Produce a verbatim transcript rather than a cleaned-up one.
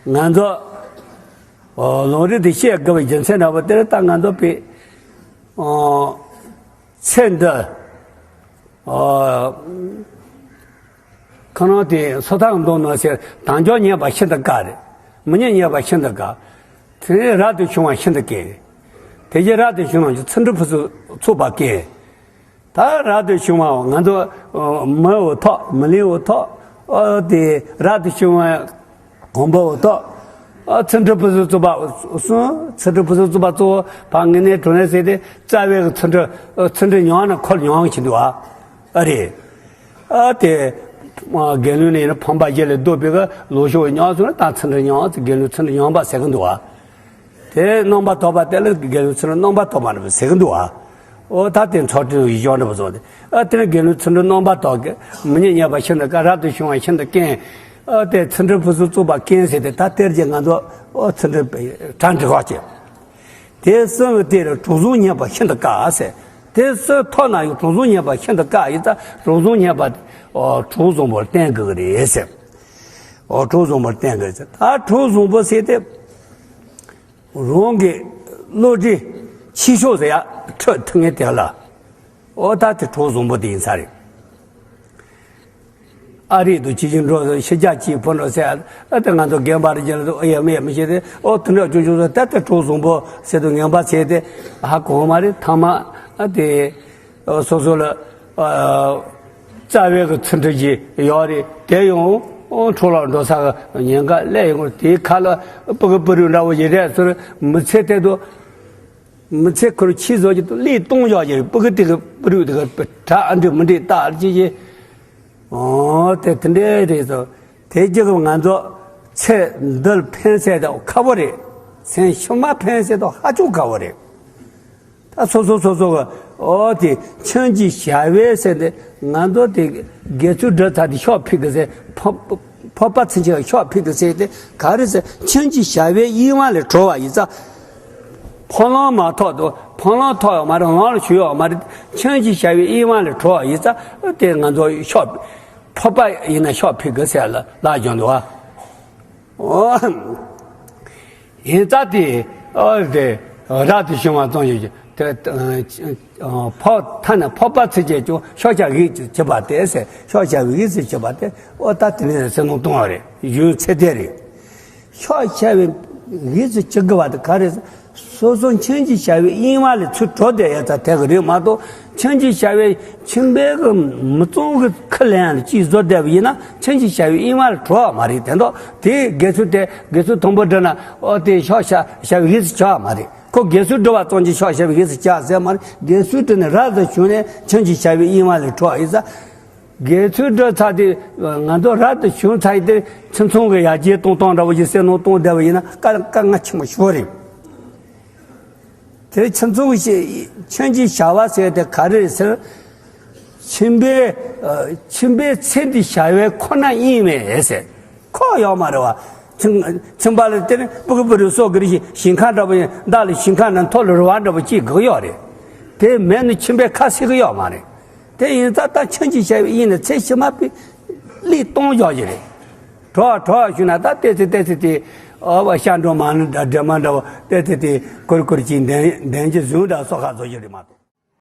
ང་ཚོ་ཨོ་ལུང་རིགས་དེ་བཤད་དགོས་པའི་རྒྱུ་མཚན་འདྲ་པོ་དེར་ད་ང་ཚོ་པའི་ཨོ་ཚེ་འདི་ཨོ་ཁོ་རང་དེ་སོ་ཐར་མདོ་ནང་ཟེར་དལ་འབྱོར་རྙེད་པ་ཤིན་ཏུ་དཀའ་རེད། མི་ཉམས་རྙེད་པ་ཤིན་ཏུ་དཀའ། དེ་ནས་རབ་ཏུ་བྱུང་བ་ཤིན་ཏུ་དཀོན། དེ་རྗེས་རབ་ཏུ་བྱུང་བ་ཚུལ་ཁྲིམས་ཕུན་སུམ་ཚོགས་པ་དཀོན། ད་རབ་ཏུ་བྱུང་བ་ང་ཚོ་མི་འོ་ཐོག་མི་ལུས་འོ་ཐོག་ཨོ་དེ་རབ་ཏུ་བྱུང་བ་གོང་འཕེལ་འོ་ཐོག་ཨོ་ཚུལ་ཁྲིམས་ཕུན་སུམ་ཚོགས་པ་གསུམ། ཚུལ་ཁྲིམས་ཕུན་སུམ་ཚོགས་པ་གཙོ་བོ་ཕ་ངེས་གནས་གྲོལ་གནས་ཟེར་ཏེ་རྩ་བའི་གི་ཚུལ་ཁྲིམས་ཚུལ་ཁྲིམས་མྱོང་ན་འཁོར་མྱོང་བཞིན་འདུག་ཨ། ཨ་རེད། ཨ་དེ་དགེ་འདུན་ནི་ཡིན་ན་ཕམ་པ་བཞི་ལས་ལྡོག་པའི་གི་ལོ་ཤོག་མྱོང་སོང་ན་ད་ཚུལ་ཁྲིམས་མྱོང་དགེ་འདུན་ཚུལ་ཁྲིམས་མྱོང་བ་ཟེར་གི་འདུག་ཨ། དེ་རྣམ་པར་དག་པ་དེ་ལ་དགེ་འདུན་ཚུལ་ཁྲིམས་རྣམ་པར་དག་པ་འདྲ་པོ་ཟེར་གི་འདུག་ཨ། ཨོ་ད་དེ་ཚུལ་ཁྲིམས་ཡིད་སྦྱོང་འདྲ་པོ་བཟོ་སྟེ་ཨ་དེ་ནི་དགེ་འདུན་ཚུལ་ཁྲིམས་རྣམ་པར་དག་གི་མི་ཉམས་རྙེད་པ་ཤིན་ཏུ་དཀའ། རབ་ཏུ་བྱུང་བ་ཤིན་ཏུ་དཀོན། ཨ་དེ་ཚུལ་ཁྲིམས་ཕུན་སུམ་ཚོགས་པ་དཀོན་ཟེར་ཏེ་ད་དེར་གྱི་ང་ཚོ་ཨོ་ཚུལ་ཁྲིམས་གྲ་འགྲིག་ག་བྱེད། དེ་གསུམ་གྱི་སྟེང་ལ་གྲོགས་ཟུང་རྙེད་པ་ཤིན་ཏུ་དཀའ་ཟེར། དེ་གསུམ་ཐོབ་ན་ཡང་གྲོགས་ཟུང་རྙེད་པ་ཤིན་ཏུ་དཀའ་ཡིན་ཙང་གྲོགས་ཟུང་རྙེད་པ་ཨོ་གྲོགས་བཟང་པོར་བསྟེན་དགོས་ཀྱི་རེད་ཟེར། ཨོ་གྲོགས་བཟང་པོར་བསྟེན་དགོས་ཟེར། ད་གྲོགས་བཟང་པོ་ཟེར་ཏེ། རང་གི་བློ་གྲོས་ཆེ་ཤོས་ཟེར་ཡ་ཁྲོད་ཐུག་ངེས་དེ་ལ། ཨོ་ད་དེ་གྲོགས་བཟང་པོ་དེ་ཡིན་ས་རེད། ཨ་རི་དུ་ཅི་ཅི་འགྲོ་ཤི་རྒྱ་ཅི་ཕོ་འགྲོ་ཟེར་ཨ་དེ་ང་ཚོ་རྒན་པ་རེ་རྒྱལ་དུ་ཨེ་ཡ་མེ་ཡ་མི་ཤེས་ཏེ་ཨོ་དེ་འདྲ་ཅུ་ཅུ་ཟེར་ད་དེ་གྲོགས་བཟང་པོ་ཟེར་དུ་ངན་པ་ཟེར་ཏེ་ཧ་གོ་མ་རེད། ཐ་མ་ཨ་དེ་སོ་སོ་ལ། རྩ་བའི་གི་ཚུལ་ཁྲིམས་ཀྱི་ཡོད་རེད། དེ་ཡང་འཕྲོ་བརླག་འགྲོ་ས་གི་ཉེན་ཁ་སླེབས་ཡོང་གི་དེའི་ཁ་ལ་སྤུ་གུ་སྤུ་རུ་འདྲ་བོ་ཞིག་རེད་ཟེར་མི་ཚེ་གཏན་དུ་མི་ཚེ་ཁོར་ཕྱི་བཟོ་གི་དུ་ལས་གཏོང་ཡོད་ཀྱི་རེད། སྤུ་གུ་དེ་གི་སྤུ་རུ་དེ་གི་གྲ་ཨ་འདྲི་མི་འདྲི་ལྟ་ཅི་ཅི་ཨོ་དེ་དེ་འདྲའི་རེད་ཟེར། དེ་རྒྱུ་གི་ང་ཚོ་ཚེ་འདི་ལ་ཕན་ཟེར་དུ་ཁག་པོ་རེད། མཚན་ཕྱི་མ་ཕན་ཟེར་དུ་ཧ་ཅང་ཁག་པོ་རེད། ད་སོ་སོ་སོ་སོ་གི་ཨོ་དེ་ཁྱིམ་གྱི་བྱ་བའི་ཟེར་ཏེ་ང་ཚོ་དེ་དགེ་ཚུལ་སྒྲུབ་ཚར་ཏེ་ཤོག་ཕིག་གི་ཟེར། ཕོ་ཕོ་པ་ཚིན་ཆེ་ཤོག་ཕིག་གི་ཟེར་ཏེ་ག་རེ་ཟེར། ཁྱིམ་གྱི་བྱ་བའི་གཡེང་བ་ལས་གྲོལ་བ་ཡིན་ཙང་། ཕོ་ལོང་མ་ཐོག་ཏུ་ཕོ་ལོང་ཐོག་ཡོད་མ་རེད། ལོང་ལ་ཞུ་ཡོད་མ་རེད། ཁྱིམ་གྱི་བྱ་བའི་གཡེང་བ་ལས་གྲོལ་བ་ཡིན་ཙང་དེ་ང་ཚོ་ཤོག་ཕོ་པ་ཡིན་ན་ཤོག་ཕིག་གི་ཟེར་ལ་ལ་བྱུང་འདུག་བ། ཨོ། ཡིན་ཙང་དེ་ཨོ་དེ་རབ་ཏུ་བྱུང་བ་ཙམ་ཞིག་དེ་ཕོ་ཐ་ན་ཕོ་པ་ཚིག་བཅད་ཀྱང་ཤོག་བྱ་བའི་གེགས་སུ་གྱུར་པ་སྟེ་ཟེར། ཤོག་བྱ་བའི་གེགས་སུ་གྱུར་པ་སྟེ་ཨོ་ད་དེ་ནས་སེམས་ནང་གཏོང་བ་རེད། གཞུང་ཚད་ལྡན་རེད། ཤོག་བྱ་བའི་གེགས་སུ་གྱུར་དགོས་པ་དེ་ག་རེ་ཟེར། སོ་སོ་ཁྱིམ་གྱི་བྱ་བའི་གཡེང་བ་ལས་ཚུར་གྲོལ་བསྡད་ཡ་ད་དེ་གི་རེད་མ་གཏོགས། ཁྱིམ་གྱི་བྱ་བའི་ཁྱིམ་པའི་གི་མི་ཚང་གི་ཁས་ལེན་ཡ་ལ་ཅིག་བཟོ་བསྡད་པ་ཡིན་ན་ཁྱིམ་གྱི་བྱ་བའི་གཡེང་བ་ལས་གྲོལ་བ་མ་རེད། དེ་འདོག་དེ་དགེ་ཚུལ་དེ་དགེ་ཚུལ་དང་པོ་སྒྲུབ་ན་ཨོ་དེ་ཤོག་བྱ་བྱ་བའི་གེགས་སུ་གྱུར་བ་མ་རེད། ཁོ་དགེ་ཚུལ་སྒྲུབ་པ་ཙམ་གྱིས་ཤོག་བྱ་བའི་གེགས་སུ་གྱུར་ཟེར་མ་རེད། དགེ་ཚུལ་སྒྲུབ་ནས་རབ་ཏུ་བྱུང་ནས་ཁྱིམ་གྱི་བྱ་བའི་གཡེང་བ་ལས་གྲོལ་བ་ཡིན་ཙང་། དགེ་ཚུལ་སྒྲུབ་ཚར་ཏེ་ང་ཚོ་རབ་ཏུ་བྱུང་ཚར་ཡི་དེ་ཁྱིམ་ཚང་གི་ཡར་རྒྱས་གཏོང་སྟངས་འདྲ་བོ་ཞིག་སེམས་ནང་གཏོང་བསྡད་པ་ཡིན་ན་དཀའ་དཀའ་ངལ་ཆེན་པོ་ཞིག་རེད། དེ་ཁྱིམ་ཚང་གི་ཁྱིམ་གྱི་བྱ་བ་ཟེར་དེ་ག་རེ་རེད་ཟེར། ཁྱིམ་པའི་ཁྱིམ་པའི་ཚེ་འདི་བྱ་བའི་ཁོ་ན་ཨིན་མས་ཟེར། ཁོ་ཡོག་མ་རེད་བ། ཁྱིམ་ཁྱིམ་པ་ལ་དེ་ནི་སྤུ་གུ་སྤུ་རུ་སོགས་ཀྱི་རིགས་ཞིང་ཁ་འདྲ་པོ་ཡིན་བདག་ལ་ཞིང་ཁ་ན་མཐོ་ལ་རུ་བ་འདྲ་པོ་ཅིག་དགོས་ཡོད་རེད། དེ་མེད་ན་ཁྱིམ་པའི་ཁ་སེ་གི་ཡོག་མ་རེད། དེ་ཡིན་ཙང་ད་ཁྱིམ་གྱི་བྱ་བའི་གཡེང་ནས་ཚེ་ཕྱི་མ་པའི་ལས་གཏོང་ཡོག་གི་རེད། གྲོགས་གྲོགས་ཞུ་ན་ད་ཏེ་ཚེ་ཏེ་ཚེ་དེ་ཨ་བ་ཤ་འགྲོ་མ་ནི་འདྲ་འདྲེ་མ་འདྲ་བ་ཏེ་ཚེ་དེ་ཀུར་ཀུར་གྱིས་འདན་འདན་གྱི་བཟུང་འདྲ་སོགས་ཁ་བཟོ་གི་རེད་མ་གཏོགས།